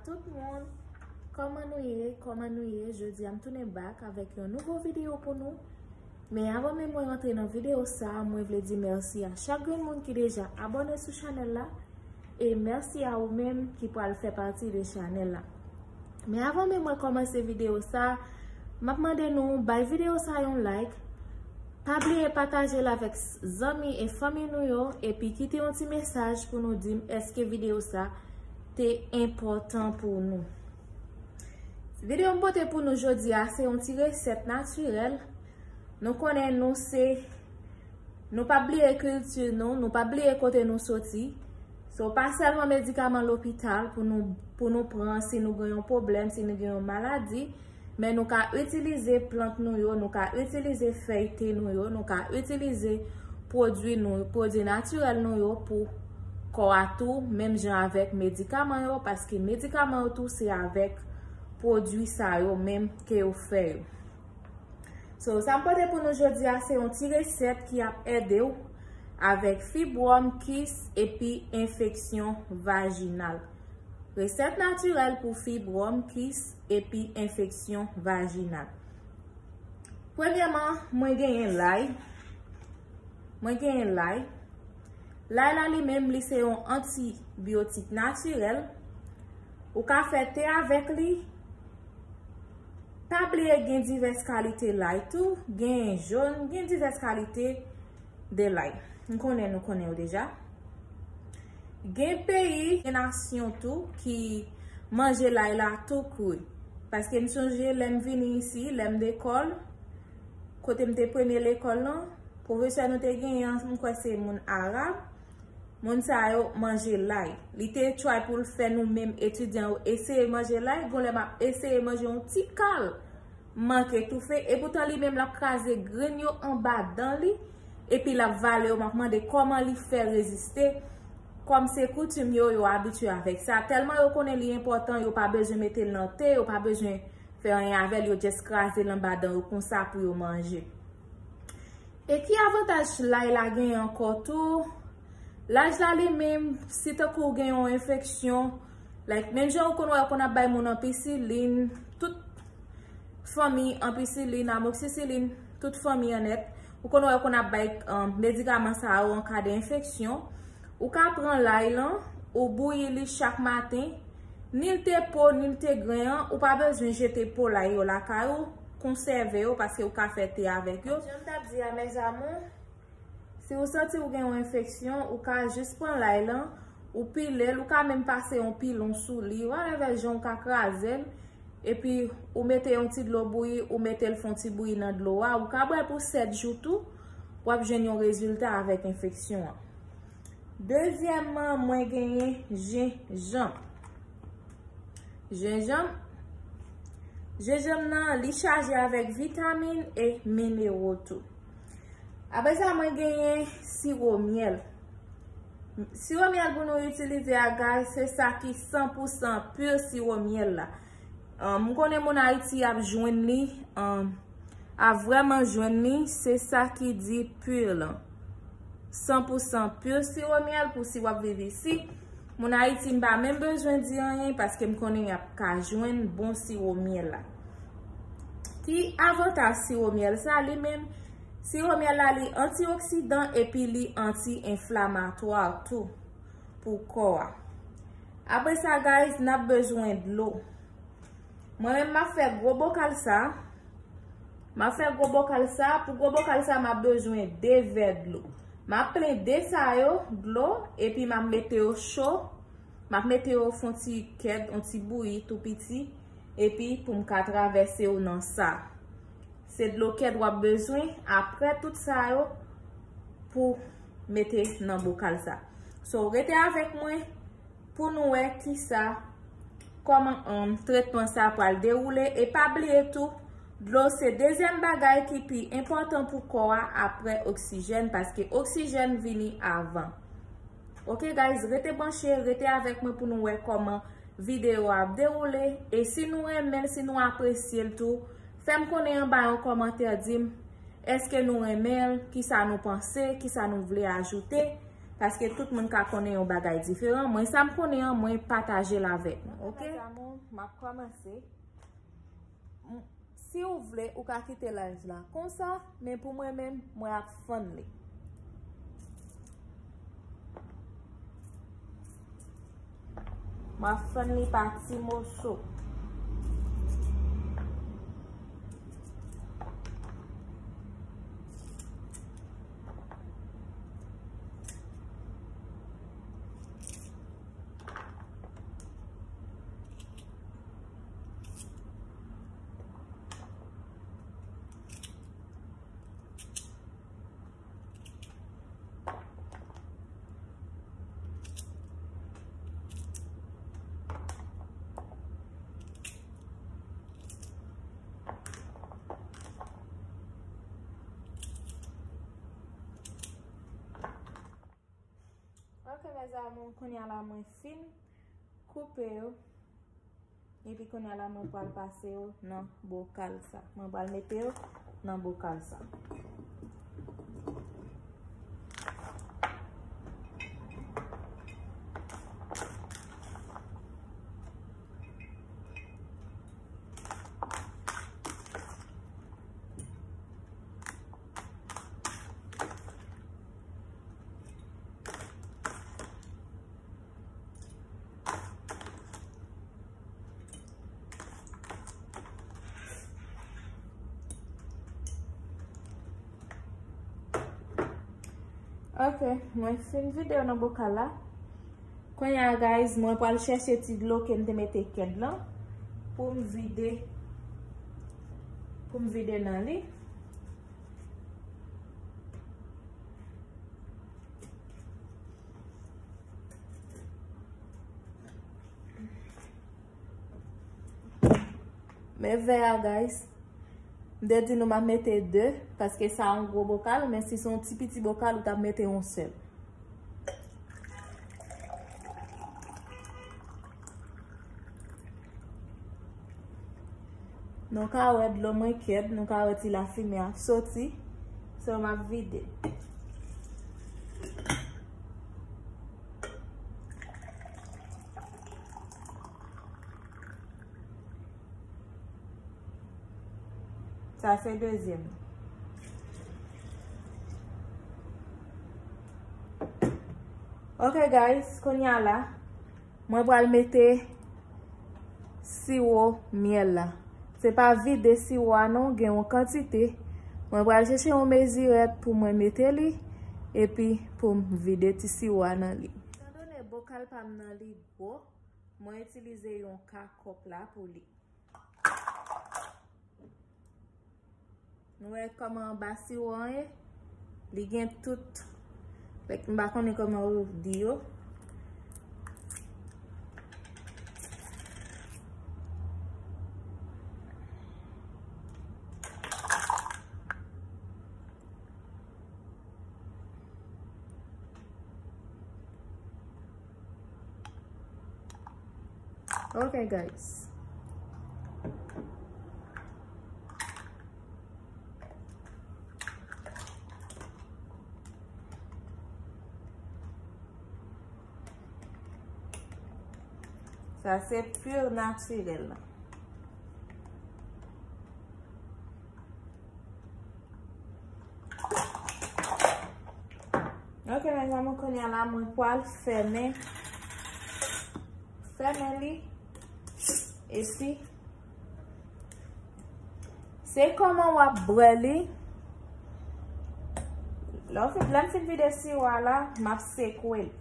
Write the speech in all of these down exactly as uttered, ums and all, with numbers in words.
Tout moun, kòman nou ye? Kòman nou ye? Jodi a m tounen back avèk yon nouvo videyo pou nou. Men avan menm mwen rantre nan videyo sa, mwen vle di mèsi a chak grenn moun ki deja abòne sou chanèl la. E mèsi a ou menm ki pral fè pati de chanèl la. Men avan menm mwen kòmanse videyo sa, m ap mande nou bay videyo sa yon like. Pa bliye pataje l avèk s- zanmi e fanmi nou yo, epi kite yon ti mesaj pou nou di m èske videyo sa te enpòtan pou nou. Videyo m pote pou nou jodi a se yon ti resèt natirèl. Nou konnen nou se, nou pa bliye kilti nou, nou pa bliye kote nou soti. So, pa sèlman medikaman lopital pou nou, pou nou pran si nou gen yon pwoblèm, si nou gen yon maladi, men nou ka itilize plant nou yo, nou ka itilize fèy te nou yo, nou ka itilize pwodui nou, pwodui natirèl nou yo pou kò a tou, menm jan avèk medikaman yo, paske medikaman yo tou se avèk pwodui sa yo menm ke yo fè yo. So, sa m pote pou nou jodi a se yon ti resèt ki ap ede w avèk fibwòm, kis epi enfeksyon vajinal. Resèt natirèl pou fibwòm, kis epi enfeksyon vajinal. Premyèman, mwen genyen lay. Mwen genyen lay. Lay la li menm li se yon antibyotik natirèl. Ou ka fè te avèk li. Pa bliye gen divès kalite lay tou, gen jòn, gen divès kalite de lay. M konnen nou konnen yo deja. Gen peyi, gen nasyon tou ki manje lay la tou kri. Paske m sonje lè m vini isi, lè m dekòl, kote m te premye lekòl lan, pwofesè nou te genyen an, m kwè se moun arab. Moun sa yo manje lay. Li te try pou l fè nou menm etidyan yo eseye manje lay, gon lè m ap eseye manje yon ti kal, m manke toufe, epoutan li menm l ap kraze grenn yo anba dan li, epi l ap vale yo, m ap mande kòman li fè reziste, kòm se koutim yo, yo abitye avèk sa, tèlman yo konnen li enpòtan, yo pa bezwen mete l nan te, yo pa bezwen fè anyen avè l, yo just kraze l anba dan yo konsa pou yo manje. E ki avantaj lay la genyen ankò tou? Lay la li menm, si tankou w gen yon enfeksyon, like, menm jan ou konn wè yo konn ap bay moun anpisilin, tout fanmi anpisilin, amoksisilin, tout fanmi an nèt, ou konn wè yo konn ap bay um, medikaman sa yo an ka de enfeksyon. Ou ka pran lay lan, ou bouyi li chak maten, ni l te po, ni l te gren an, ou pa bezwen jete po lay yo lakay ou, konsève yo paske ou ka fè te avèk yo. Jan m t ap di a, mes amours, si ou santi ou gen yon enfeksyon, ou ka jis pran lay lan, ou pile l, ou ka menm pase yon pilon sou li, whatever jan ou ka kraze l, epi ou mete yon ti dlo bouyi, ou mete l fè yon ti bouyi nan dlo a, ou ka bwè l pou sèt jou tou, w ap jwenn yon rezilta avèk enfeksyon an. Dezyèmman, mwen genyen jenjanm. Jenjanm, jenjanm nan, li chaje avèk vitamin e minero tou. Apre sa, mwen genyen siwo myèl. Siwo myèl pou nou itilize a, guys, se sa ki san pou san pur siwo myèl la. Um, m konnen moun Ayiti ap jwenn li, um, ap vrèman jwenn li, se sa ki di pur lan. San pou san pur siwo myèl pou si w ap viv isi. Moun Ayiti, m pa menm bezwen di anyen paske m konnen y ap ka jwenn bon siwo myèl la. Ki avantaj siwo myèl sa? Li menm, siwo myèl la, li antioksidan epi li anti-enflamatwa tou pou kò a. Apre sa, guys, n ap bezwen dlo. Mwen menm, m ap fè gwo bokal sa. M ap fè gwo bokal sa. Pou gwo bokal sa, m ap bezwen de vè dlo. M ap plen de sa yo dlo, epi m ap mete yo cho. M ap mete yo fè yon ti kèd, yon ti bouyi tou piti, epi pou m ka travèse yo nan sa. Se dlo kèd w ap bezwen, apre tout sa yo, pou mete nan bokal sa. So, rete avèk mwen pou nou wè kisa, kòman, um, tretman sa pral dewoule. E pa bliye tou, dlo se dezyèm bagay ki pi enpòtan pou kò a apre oksijèn, paske oksijèn vini avan. Ok, guys, rete branche, rete avèk mwen pou nou wè kòman videyo a ap dewoule. E si nou renmen l, si nou apresye l tou, fè m konnen anba yon kòmantè, di m èske nou renmen l, kisa nou panse, kisa nou vle ajoute. Paske tout moun ka konnen yon bagay diferan. Mwen, sa m konnen an, mwen pataje l avèk nou, oke? Mes amours, m ap kòmanse. M- Si w vle, ou ka kite live la konsa, men pou mwen menm, mwen ap fann li. M ap fann li pa ti moso. Ok, mes amours, kounye a la mwen fin koupe yo. Epi kounye a la mwen pral pase yo nan bokal sa. Mwen pral mete yo nan bokal sa. Ok, mwen fin vide yo nan bokal la. Kounye a, guys, mwen pral chèche ti dlo ke m te mete kèd lan pou m vide, pou m vide nan li. Men vè a, guys. M te di nou m ap mete de, paske sa yon gwo bokal, men si se yon ti piti bokal, ou t ap mete yon sèl. Nou ka wè dlo mwen kèd, nou ka wè ti lafimen ap soti. So, m ap vide. Sa se dezyèm. Ok, guys, kounye a la, mwen pral mete siwo myèl la. Se pa vide siwo a non, gen yon kantite. Mwen pral chèche yon mezirèt pou mwen mete li, epi pou m vide ti siwo a nan li. Etandone bokal pa m nan li gwo, mwen itilize yon ka kòp la pou li. Nou wè kòman anba siwo an ye? Li gen tout. Fèk m pa konnen kòman yo di yo. Ok, guys. Sa se pur natirèl. Ok, mes amours, kounye a la, mwen pral fèmen, fèmen li, epi se kòman w ap bwè li. Lè w fin, lè m fin vide siwo a la, m ap sekwe l.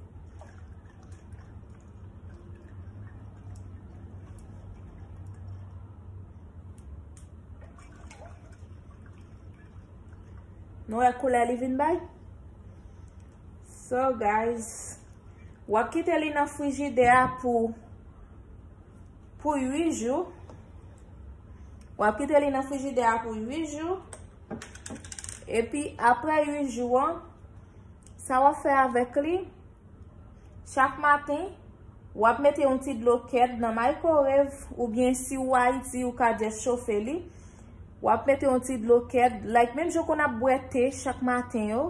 Nou wè koulè li vin bay? So, guys, w ap kite li nan frijidè a pou, pou uit jou. W ap kite li nan frijidè a pou uit jou. Epi, apre uit jou an, sa w ap fè avèk li, chak maten, w ap mete yon ti dlo kèd nan microwave, oubyen si ou Ayiti, ou ka just chofe li. W ap mete yon ti dlo kèd, like menm jan w konn ap bwè te chak maten yo.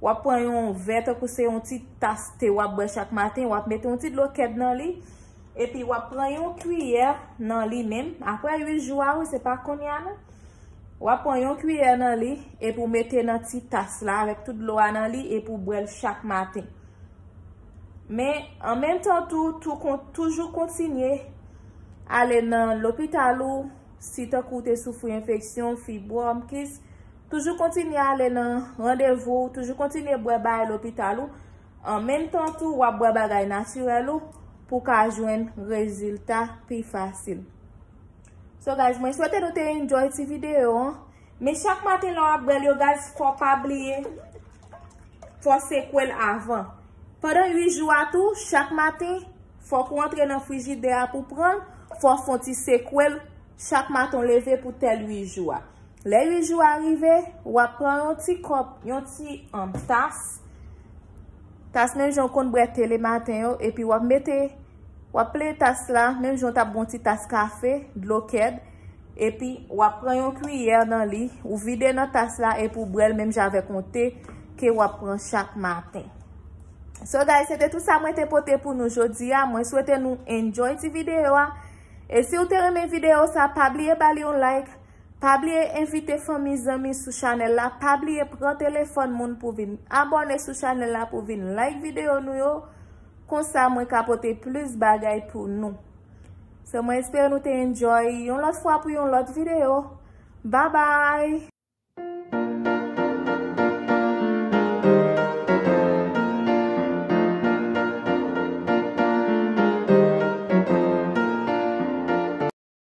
W ap pran yon vè, tankou se yon ti tas te w ap bwè chak maten, w ap mete yon ti dlo kèd nan li, epi w ap pran yon kiyè nan li menm. Apre uit jou a, wi, se pa kounye a non. W ap pran yon kiyè nan li, epi w mete nan ti tas la avèk tout dlo a nan li, epi w bwè l chak maten. Men, an menm tan tou, tou kon-, toujou kontinye ale nan lopital ou, si tankou w te soufri enfeksyon, fibwòm, kis, toujou kontinye ale nan randevou, toujou kontinye bwè bagay lopital ou. An menm tan tou, w ap bwè bagay natirèl ou pou w ka jwenn rezilta pi fasil. So guys, mwen swete nou te enjoy ti videyo an. Men chak maten lè w ap bwè l yo, guys, fò w pa bliye, fò w sekwe l avan. Pandan uit jou a tou, chak maten, fòk ou antre nan frijidè a pou pran l, fò w fè yon ti sekwe l chak maten w leve pou tèl uit jou a. Lè uit jou a rive, w ap pran yon ti kòp, yon ti, um, tas. Tas menm jan w konn bwè te le maten yo, epi w ap mete, w ap plen tas la, menm jan w t ap bwè yon ti tas kafe, dlo kèd, epi w ap pran yon kiyè nan li, ou vide nan tas la, epi w bwè l menm jan avèk yon te ke w ap pran chak maten. So guys, se te tout sa mwen te pote pou nou jodi a. Mwen swete nou enjoy ti videyo a. E si w te renmen videyo sa, pa bliye ba li yon like. Pa bliye envite fanmi, zanmi sou chanèl la. Pa bliye pran telefòn moun pou vin abòne sou chanèl la, pou vin like videyo nou yo. Konsa mwen ka pote plis bagay pou nou. So mwen espere nou te enjoy. Yon lòt fwa pou yon lòt videyo. Bye bye!